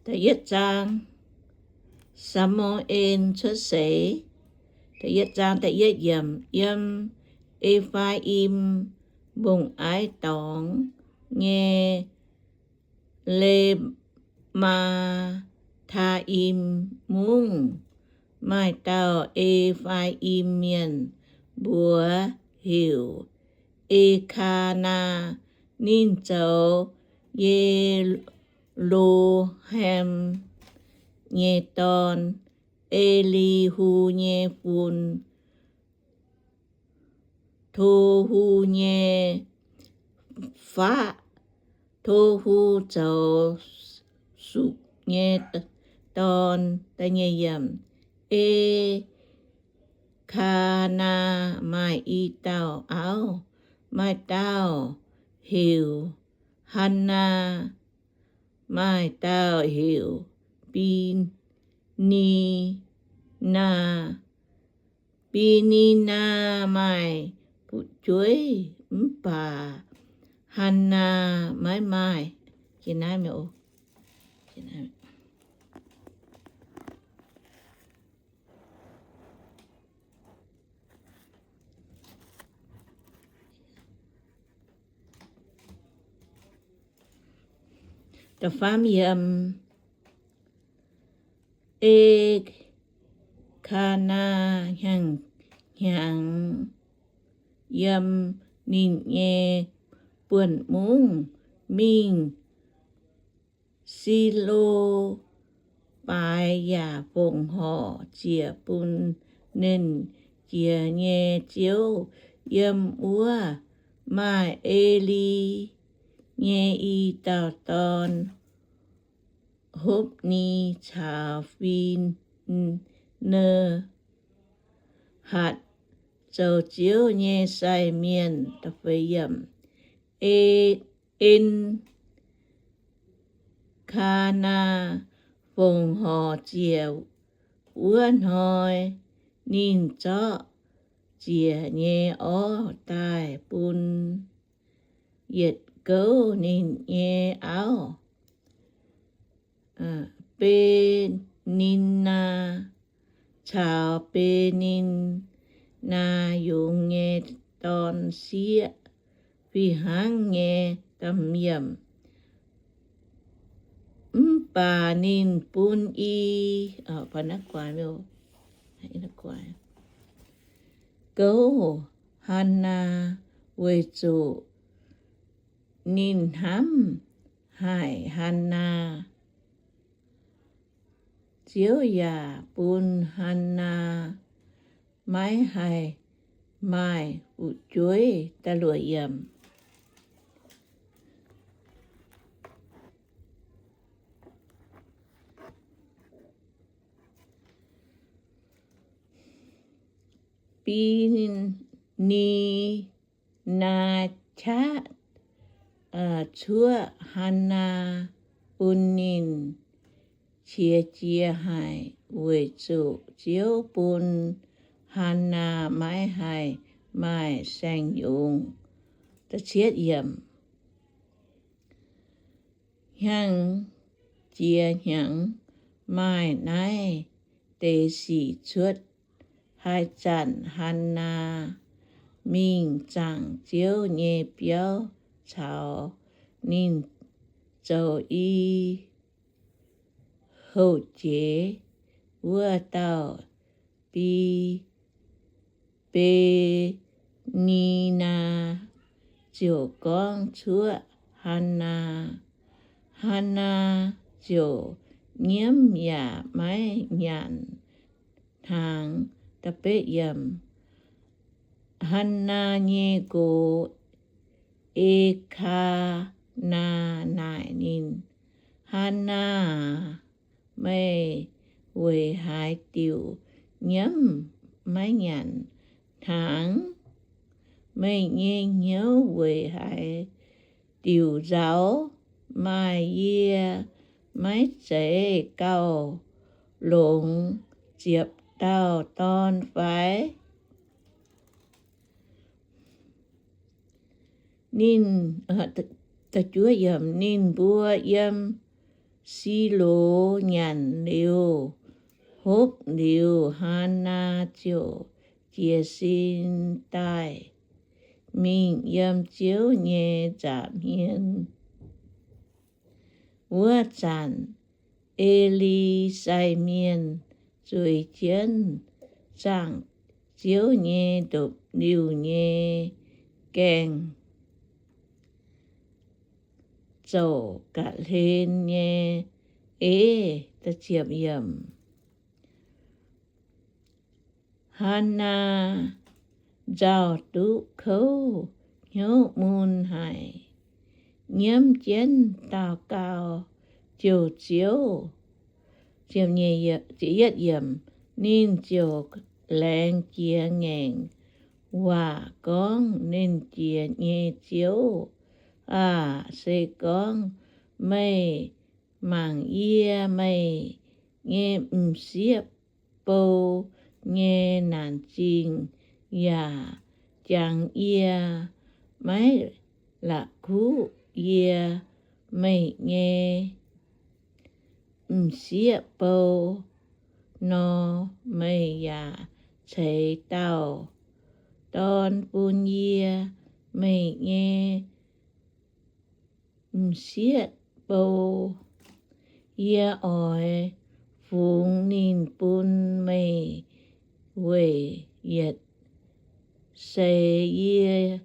Da'yietv zaang, Saa^mu^en cuotv seix. Da'yietv zaang da'yietv yiemc. Yiem E^faa^im Mbong-Aiv Dorngx nyei Le^maa^taa^im Mungv, maaih dauh E^faa^im mienh, mbuox heuc Elkaanan. Ninh zoux Ye^lo^ham nyei dorn, E^li^hu nyei fun, To^hu nyei faqv. To^hu zoux Sukc nyei dorn. Elkaanan maaih i dauh auv, maaih dauh heuc Hannaa, maaih dauh heuc Bi^ni^naa. Bi^ni^naa maaih fu'jueiv, mv baac Hannaa maiv maaih. Da'faam yiemc. Elkaanan hnyangx-hnyangx yiem ninh nyei buonv-mungv mingh Silo baaix yaac fongc horc ziec bun Nernh Jiex nyei Ziouv. Yiem wuov maaih E^li nyei i dauh dorn, Hopv^ni, caux Fi^ne^hatc, zoux Ziouv nyei sai mienh. Elkaanan fongc horc ziec wuov hnoi, ninh zorqv ziec nyei orv daaih bun yietc gouv ninh nyei auv, Be^ni^naa, caux Be^ni^naa yungz nyei dorn sieqv fih hnangv nyei. Mv baac ninh bun i gouv Hannaa, weic zuqc ninh hnamv haic Hannaa. Ziouv yaac bun Hannaa maiv haih maaih fu'jueiv. Bi^ni^naa qaqv cuoqv Hannaa, bun ninh qiex jiez haic, weic zuqc Ziouv bun Hannaa maiv haih maaih saeng-yungz. Hnyangx jiex hnyangx, maaih naaiv deix sic cuotv. Haaix zanc Hannaa mingh zaangc Ziouv nyei biauv caux ninh zoux i houh jeiz, wuov dauh Bi, Be^ni^naa ziouc gorngv cuoqv Hannaa. Hannaa ziouc nyiemv yaac maiv nyanc hnaangx. Hannaa nyei nqox, Elkaanan, naaic ninh, Hannaa aac, meih weic haaix diuc nyiemv maiv nyanc hnaangx? Meih nyei hnyouv weic haaix diuc nzauz? Maaih yie maiv zeiz gauh longx ziepc dauh dorn fai? Ninh, ninh mbuo yiem Silo nyanc liuz, hopv liuz, Haanaa ziouc jiez sin daaih mingh yiem Ziouv nyei nza'hmien. Wuov zanc E^li sai mienh zueiz jienv zaangc Ziouv nyei ndopv-liuh nyei gaengh, zouc ga'hlen nyei eix. Haanaa nzauh duqv kouv hnyouv mun haic, nyiemv jienv daux gaux jouh Ziouv. Ninh ziouc laengz jiex ngaengc waac gorngv, Nernh Jiex nyei Ziouv aah! Se gorngv meih mangc yie, meih nyei m'sieqv bou, nyei naanc zingh, yaac jangx yie, maiv la'kuqv yie, meih nyei m'sieqv bou, nor, meih yaac ceix dauh dorn bun yie, meih nyei m'sieqv bou. Yie oix fungx ninh bun meih weic yietc seix. Yie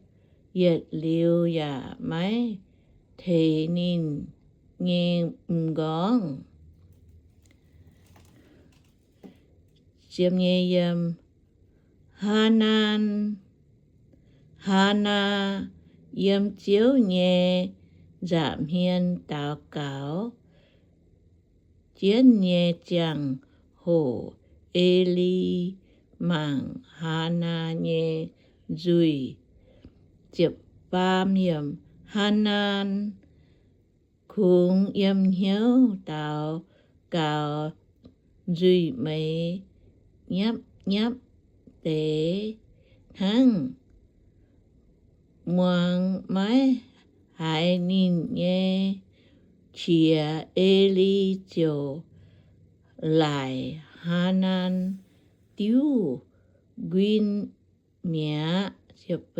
yietc liuz yaac maiv teix ninh nyei m'nqorngv. Haanaan, Haanaa yiem Ziouv nyei nza'hmien daux gaux jienv nyei ziangh hoc, E^li mangc Haanaa nyei nzuih. Haanaan kungx yiem hnyouv daux gaux nzuih meix nyapv nyapv deix hnangv. Muangx maiv haiz ninh nyei qiex. E^li ziouc laaic Haanaan diuv nquin mi'aqv.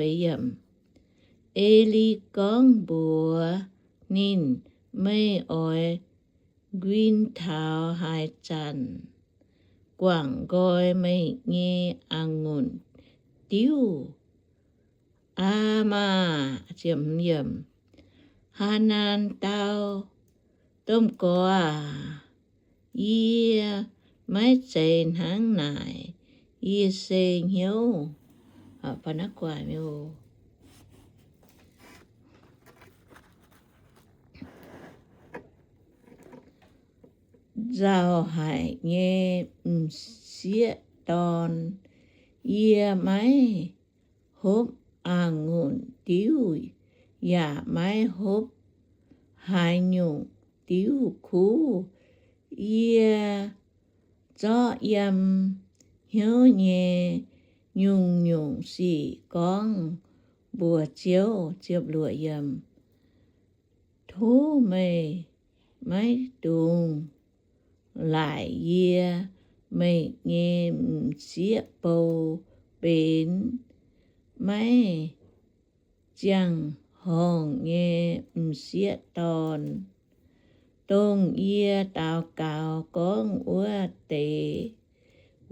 E^li gorngv mbuox ninh, Meih oix nquin taux haaix zanc guangc nqoi meih nyei a'ngunc diuv? Aa maah! Haanaan dau, Domh Gorx aac, yie maiv zeiz hnangv naaic. Yie se hnyouv nzauh haic nyei m'sieqv dorn. Yie maiv hopv a'ngunc diuv yaac maiv hopv haaix nyungc diuv kuv. Yie zorqv yiem hnyouv nyei nyungc-nyungc sic gorngv mbuox Ziouv. Tov meih maiv dungx laaic yie, meih nyei m'sieqv bou, benx maiv ziangh horngh nyei m'sieqv dorn. Dongh yie daux gaux gorngv wuov deix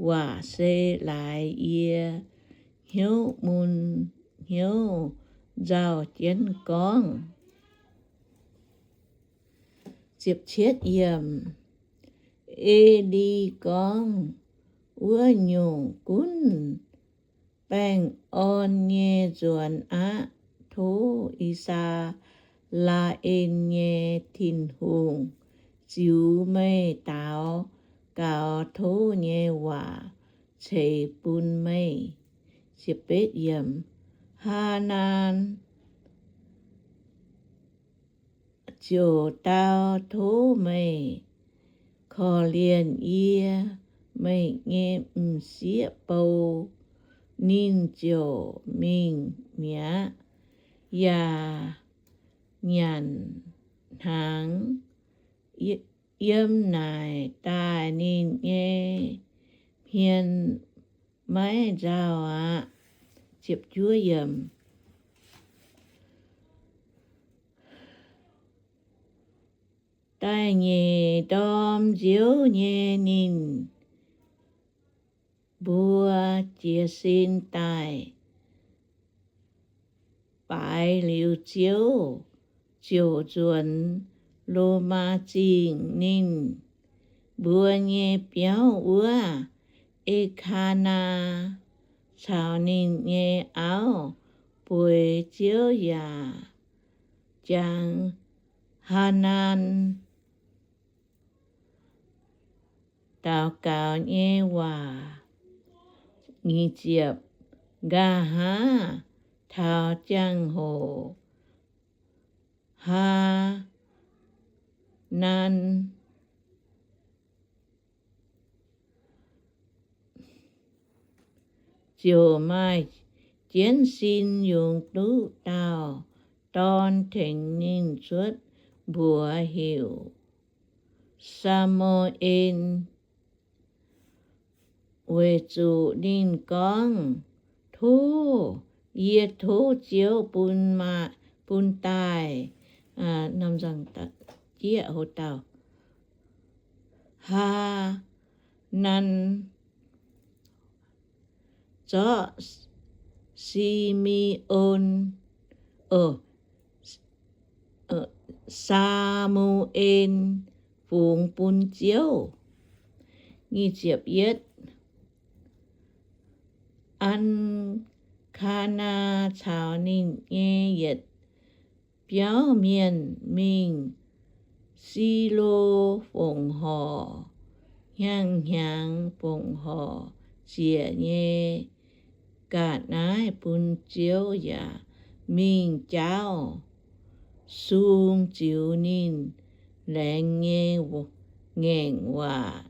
waac se laaix yie hnyouv mun hnyouv nzauh jienv gorngv. E^li gorngv, Wuov nyungc gunv baengh orn nyei nzuonx aqv. Tov I^saa^laa^en nyei Tin-Hungh ziux meih daux gaux tov nyei waac ceix bun meih. Haanaan ziouc dau, Tov meih korv-lienh yie, meih nyei m'sieqv bou. Ninh ziouc mingh mi'aqv, yaac nyanc hnaangx. yiem naaic daaih ninh nyei hmien maiv nzauh aqv. Da'nyeic ndorm nziouv nyei ninh mbuo jiez sin daaih baaix liuz Ziouv, ziouc nzuonx Lomaa Zingh. Ninh mbuo nyei biauv wuov, Elkana caux ninh nyei auv bueix Ziouv yaac jangx Haanan daux gaux nyei waac. Nqa'haav taux jangx-hoc, Haanan ziouc maaih jienv sin yungz duqv dauh dorn tengx ninh cuotv mbuox heuc Saa^mu^en, weic zuqc ninh gorngv, Tov, yie tov Ziouv bun, bun daaih Haanan zorqv Si^me^on, Saa^mu^en fungx bun Ziouv. Elkana caux ninh nyei yietc biauv mienh mingh Silo fongc horc. Hnyangx-hnyangx fongc horc ziec nyei ga'naaiv bun Ziouv yaac mingh jaauv sung ziux ninh laengz nyei ngaengc waac.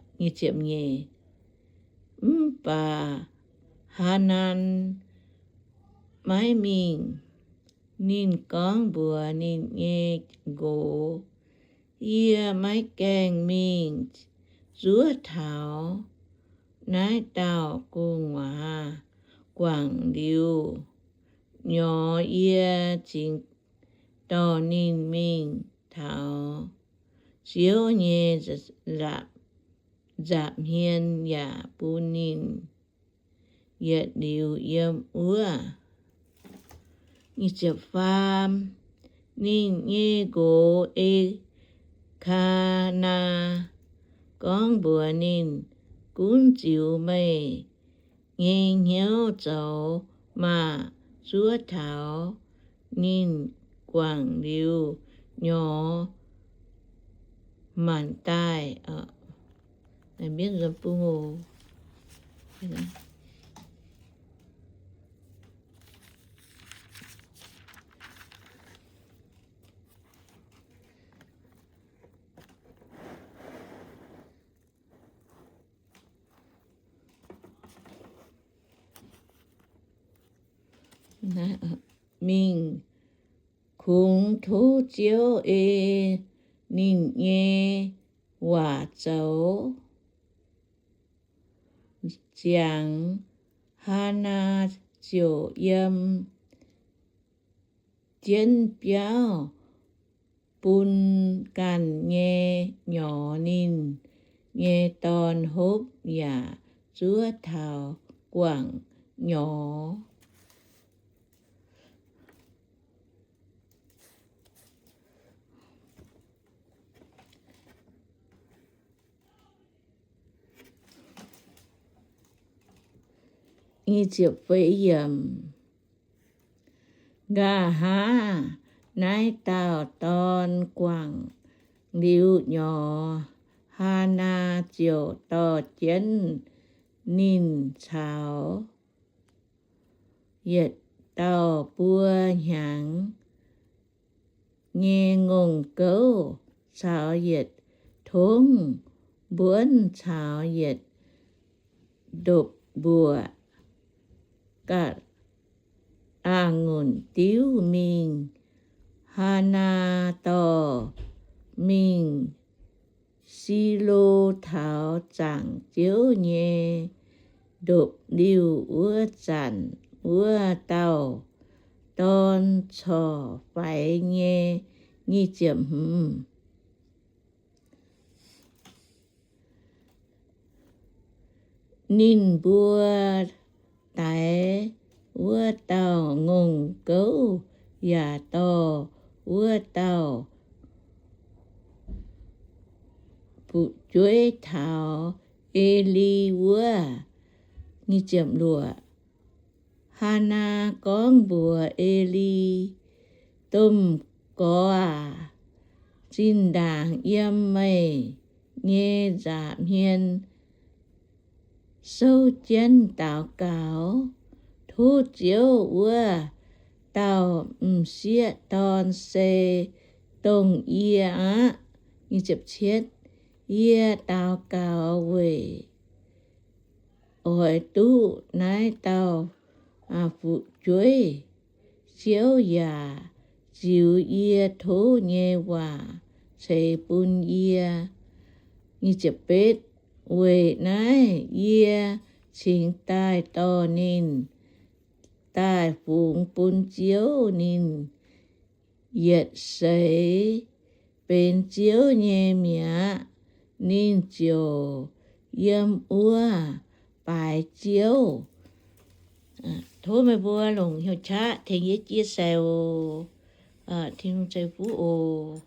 Mv baac Haanan maiv mingh. Ninh gorngv mbuox ninh nyei nqox, Yie maiv gaengh mingh zuov taux naaiv dauh gu'nguaaz guangc liuz nyorx. Yie cingx dorh ninh mingh taux Ziouv nyei nza'hmien yaac bun ninh yietc liuz yiem wuov. Ninh nyei nqox Elkana gorngv mbuox ninh, Gunv ziux meih nyei hnyouv zoux maah! Zuov taux ninh guangc liuz nyorx maanc daaih. Mingh kungx tov Ziouv ei ninh nyei waac zoux. Ziangx Haanaa ziouc yiem jienv biauv bun ganh nyei nyorx. Ninh nyei dorn hopv yaac zuov taux guangc nyorx. Nqa'haav naaiv dauh dorn guangc liuz nyorx, Haanaa ziouc dorh jienv ninh caux yietc dauh buo hnyangx nyei ngongh gouv caux yietc tongv mbuonv caux yietc ndopv-mbuoqc a'ngunc diuv mingh. Haanaa dorh mingh Silo taux zaangc Ziouv nyei ndopv-liuh wuov zanc, wuov dauh dorn corc faix nyei. Nyic ziepc hmz. Ninh mbuo daix wuov dauh ngongh gouv yaac dorh wuov dauh fu'jueiv taux E^li wuov. Haa^naa gorngv mbuox E^li, Domh gorx aac, zinh ndaangc yiem meih nyei nza'hmien souv jienv daux gaux, tov Ziouv wuov dauh m'sieqv dorn se dongh yie aqv. Yie daux gaux weic oix duqv naaiv dauh fu'jueiv. Ziouv yaac ziux yie tov nyei waac ceix bun yie. Weic naaiv yie cingx daaih dorh ninh daaih fungx bun Ziouv. Ninh yietc seix benx Ziouv nyei mi'aqv. Ninh ziouc yiem wuov baaix Ziouv. Tov meih mbuo longc hnyouv qaqv tengx yie chia sẻ oc. Tin-Hungh ceix fuqv oc.